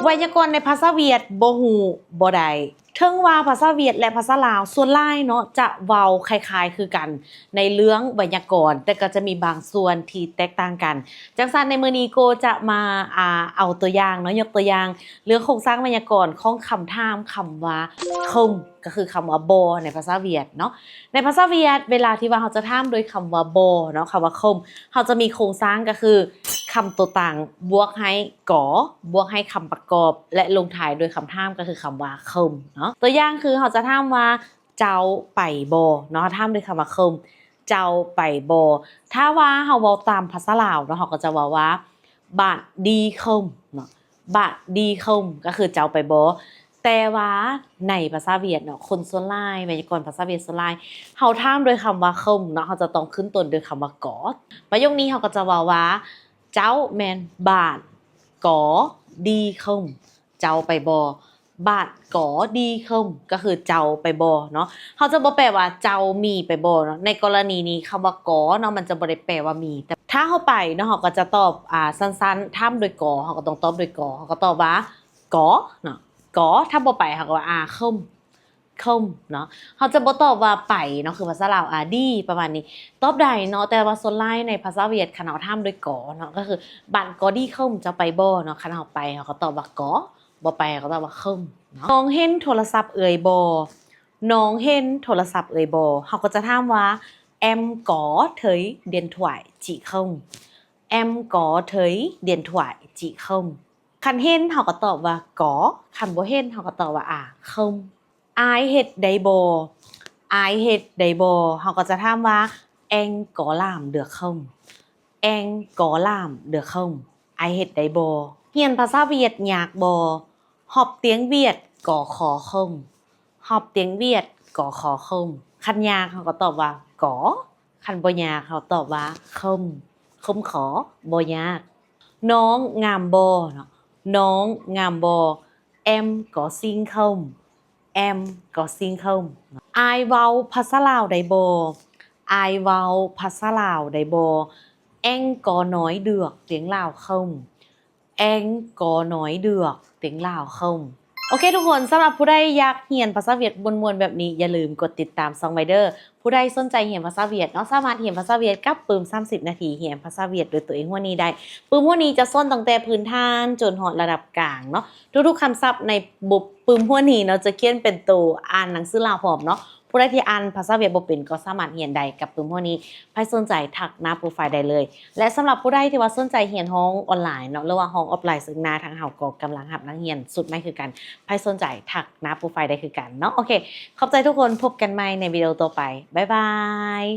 ໄວຍາກອນໃນພາສາຫວຽດບໍ່ຮູ້ບໍ່ໄດ້. ເຖິງວ່າພາສາຫວຽດ ແລະ ພາສາລາວສ່ວນຫຼາຍເນາະ ຈະເວົ້າຄ້າຍໆຄືກັນໃນເລື່ອງໄວຍາກອນ, ແຕ່ກໍຈະມີບາງສ່ວນທີ່ແຕກຕ່າງກັນ. ຈັ່ງຊັ້ນໃນມື້ນີ້ໂກຈະມາ ອ່າ ເອົາຕົວຢ່າງເນາະ, ຍົກຕົວຢ່າງເລື່ອງໂຄງສ້າງໄວຍາກອນຂອງຄຳຖາມຄຳວ່າ không ກໍຄືຄຳວ່າບໍ່ໃນພາສາຫວຽດເນາະ. ໃນພາສາຫວຽດ ເວລາທີ່ວ່າເຮົາຈະຖາມໂດຍຄຳວ່າບໍ່ເນາະ, ຄຳວ່າ không ເຮົາຈະມີໂຄງສ້າງກໍຄືຄຳຕົວຕັ້ງບວກໃຫ້ có ບວກໃຫ້ຄຳປະກອບ ແລະ ລົງທ້າຍໂດຍຄຳຖາມກໍຄືຄຳວ່າ không ເນາະ. ຕົວຢ່າງຄືເຮົາຈະຖາມວ່າ ເຈົ້າໄປບໍ່ເນາະ, ເຮົາຖາມໂດຍຄຳວ່າ không ເຈົ້າໄປບໍ່. ຖ້າວ່າເຮົາເວົ້າຕາມພາສາລາວເນາະ, ເຮົາກໍຈະເວົ້າວ່າ bạn đi không ເນາະ, bạn đi không ກໍຄືເຈົ້າໄປບໍ່. ແຕ່ວ່າໃນພາສາຫວຽດເນາະ, ຄົນສ່ວນຫຼາຍ, ໄວຍາກອນພາສາຫວຽດສ່ວນຫຼາຍ ເຮົາຖາມໂດຍຄຳວ່າ không ເນາະ, ເຮົາຈະຕ້ອງຂຶ້ນຕົ້ນໂດຍຄຳວ່າ có. ປະໂຫຍກນີ້ເຮົາກໍຈະເວົ້າວ່າ ເຈົ້າແມ່ນ bạn có đi không ເຈົ້າໄປບໍ່? Bạn có đi không ກໍຄືເຈົ້າໄປບໍ່ເນາະ. ເຮົາຈະບໍ່ແປວ່າເຈົ້າມີໄປບໍ່ເນາະ. ໃນກໍລະນີນີ້ ຄຳວ່າ có ເນາະ ມັນຈະບໍ່ໄດ້ແປວ່າມີ. ແຕ່ຖ້າເຮົາໄປເນາະ ເຮົາກໍຈະຕອບ ອ່າ ສັ້ນໆ, ຖາມໂດຍ có ເຮົາກໍຕ້ອງຕອບໂດຍ có ເຮົາກໍຕອບວ່າ có ເນາະ, có. ຖ້າບໍ່ໄປ ເຮົາກໍວ່າ à không không ເນາະ. ເຮົາຈະບໍ່ຕອບວ່າໄປເນາະ ຄືພາສາລາວ à đi ປະມານນີ້ ຕອບໄດ້ເນາະ. ແຕ່ວ່າສ່ວນຫຼາຍໃນພາສາຫວຽດ ຄັນເຮົາຖາມໂດຍ có ເນາະ ກໍຄື bạn có đi không ເຈົ້າໄປບໍ່ເນາະ. ຄັນເຮົາໄປ ເຮົາກໍຕອບວ່າ có, ບໍ່ໄປ ເຮົາກໍຕອບວ່າ không ເນາະ. ນ້ອງເຫັນໂທລະສັບເອື້ອຍບໍ່? ນ້ອງເຫັນໂທລະສັບເອື້ອຍບໍ່? ເຮົາກໍຈະຖາມວ່າ em có thấy điện thoại chị không? Em có thấy điện thoại chị không? ຄັນເຫັນ ເຮົາກໍຕອບວ່າ có, ຄັນບໍ່ເຫັນ ເຮົາກໍຕອບວ່າ à không. ອ້າຍເຮັດໄດ້ບໍ່? ອ້າຍເຮັດໄດ້ບໍ່? ເຮົາກໍຈະຖາມວ່າ anh có làm được không? Anh có làm được không? ອ້າຍເຮັດໄດ້ບໍ່? ຮຽນພາສາຫວຽດຍາກບໍ່? Học tiếng Việt có khó không? Học tiếng Việt có khó không? ຄັນຍາກ ເຮົາກໍຕອບວ່າ có, ຄັນບໍ່ຍາກ ເຮົາຕອບວ່າ không, không khó, ບໍ່ຍາກ. ນ້ອງງາມບໍ່ເນາະ? ນ້ອງງາມບໍ່? Em có xinh không? Em có xinh không? ອ້າຍເວົ້າພາສາລາວໄດ້ບໍ່? ອ້າຍເວົ້າພາສາລາວໄດ້ບໍ່? Anh có nói được tiếng Lào không? Anh có nói được tiếng Lào không? ໂອເຄທຸກຄົນ, ສຳລັບຜູ້ໃດຢາກຮຽນພາສາຫວຽດມ່ວນໆແບບນີ້ ຢ່າລືມກົດຕິດຕາມຊ່ອງໄວ້ເດີ້. ຜູ້ໃດສົນໃຈຮຽນພາສາຫວຽດເນາະ ສາມາດຮຽນພາສາຫວຽດກັບປຶ້ມ ສາມສິບນາທີ ຮຽນພາສາຫວຽດດ້ວຍຕົວເອງຫົວນີ້ໄດ້. ປຶ້ມຫົວນີ້ຈະສອນຕັ້ງແຕ່ພື້ນຖານຈົນຮອດລະດັບກາງເນາະ. ທຸກໆຄຳສັບໃນປຶ້ມຫົວນີ້ເນາະ ຈະຂຽນເປັນໂຕອ່ານໜັງສືລາວພ້ອມເນາະ. ຜູ້ໃດທີ່ອ່ານພາສາຫວຽດບໍ່ເປັນກໍສາມາດຮຽນໄດ້ກັບປຶ້ມຫົວນີ້. ໃຜສົນໃຈທັກໜ້າໂປຣໄຟໄດ້ເລີຍ. ແລະ ສຳລັບຜູ້ໃດທີ່ວ່າສົນໃຈຮຽນຫ້ອງອອນລາຍເນາະ ຫຼືວ່າຫ້ອງອອຟລາຍ ເຊິ່ງໜ້າທາງເຮົາກໍກຳລັງຮັບນັກຮຽນຊຸດໃໝ່ຄືກັນ. ໃຜສົນໃຈທັກໜ້າໂປຣໄຟໄດ້ຄືກັນເນາະ. ໂອເຄ, ຂອບໃຈທຸກຄົນ, ພົບກັນໃໝ່ໃນວິດີໂອຕໍ່ໄປ. ບາຍບາຍ.